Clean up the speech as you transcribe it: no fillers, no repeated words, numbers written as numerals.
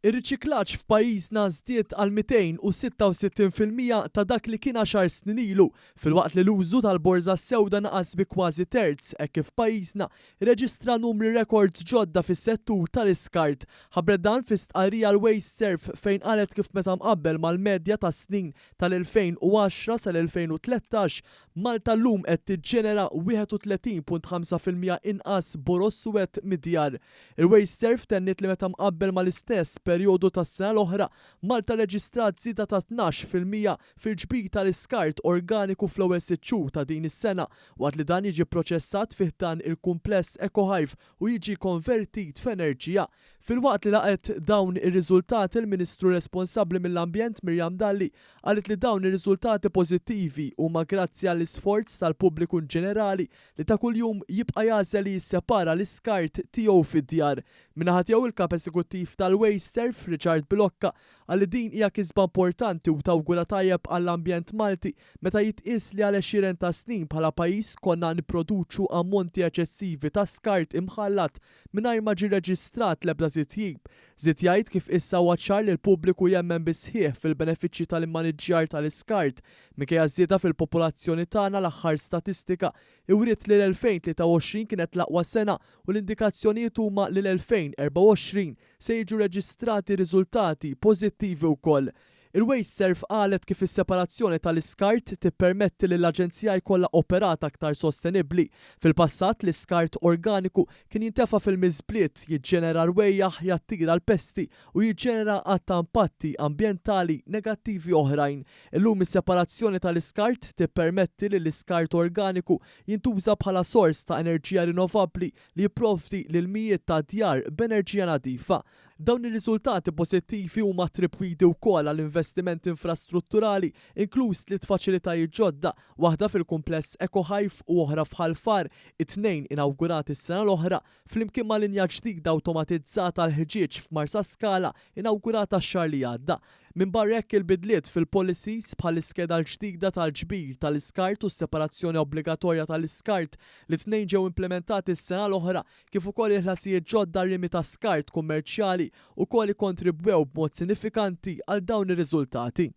Ir-riċiklaġġ f'pajjiżna żdied għal 266% ta' dak li kien għaxar snin ilu, filwaqt li l-użu tal-borża s-sewda naqas bi kważi terz hekk kif pajjiżna rreġistra numri rekords ġodda fis-settur tal-iskart. Ħabbret dan fi stqarrija l-WasteServ fejn qalet kif meta mqabbel mal-medja tas-snin tal-2010 sal-2013, Malta llum qed tiġġenera 31.5% inqas boroż suwed mid-djar. Il-WasteServ tenniet li meta mqabbel mal-istess perjodu tas-sena l-oħra, Malta rreġistrat żieda ta' 12% fil-ġbir tal-iskart organiku fl-ewwel sitt xhur ta' din is-sena, waqt li dan jiġi pproċessat fi ħdan il-kumpless EcoHive u jiġi konvertit f'enerġija. Filwaqt li laqgħet dawn ir-riżultati l-Ministru responsabbli mill-Ambjent Miriam Dalli qalet li dawn ir-riżultati pożittivi huma grazzi għall-isforz tal-pubbliku inġenerali li ta' kuljum jibqa' jagħżel li jissepara l-iskart tiegħu fid-djar. Min-naħa tiegħu il-Kap Eżekuttiv tal-WasteServ, Richard Bilocca, qal li din hija kisba importanti u tawgura tajjeb għall-ambjent Malti meta jitqies li għal għexieren ta' snin bħala pajjiż konna nipproduċu ammonti eċessivi ta' skart imħallat mingħajr ma ġie rreġistrat l-ebda titjib. Żied jgħid kif issa huwa ċar li l-pubbliku jemmen bis-sħiħ fil-benefiċċji tal-immaniġġjar tal-iskart. Minkejja ż-żieda fil-popolazzjoni tagħna l-aħħar statistika wriet li l-2023 kienet l-aqwa sena u l-indikazzjonijiet huma li l-2024 se jiġu reġistrati riżultati pożittivi wkoll. Il-WasteServ qalet kif is-separazzjoni tal-iskart tippermetti lill-aġenzija jkollha operat aktar sostenibbli. Fil-passat, l-iskart organiku kien jintefa' fil-miżbliet, jiġġenera rwejjaħ, jattira l-pesti u jiġġenera għadd ta' impatti ambjentali negattivi oħrajn. Illum is-separazzjoni tal-iskart tippermetti li l-iskart organiku jintuża bħala sors ta' enerġija rinnovabbli li jipprovdi lil mijiet ta' djar b'enerġija nadifa. Dawn ir-riżultati pożittivi huma attribwiti wkoll għal investiment infrastrutturali, inkluż tliet faċilitajiet ġodda, waħda fil-kumpless EcoHive u oħra f'Ħal Far, it-tnejn inawgurati s-sena l-oħra, flimkien ma' linja ġdida awtomatizzata għall-ħġieġ f'Marsaskala inawgurata x-xahar li għadda. Minbarra hekk il-bidliet fil-policies bħall-iskeda l-ġdida tal-ġbir tal-iskart u s-separazzjoni obbligatorja tal-iskart li t-tnejn ġew implimentati s-sena l-oħra kif ukoll il-ħlasijiet ġodda għar-rimi ta' skart kummerċjali wkoll ikkontribwew b'mod sinifikanti għal dawn ir-riżultati.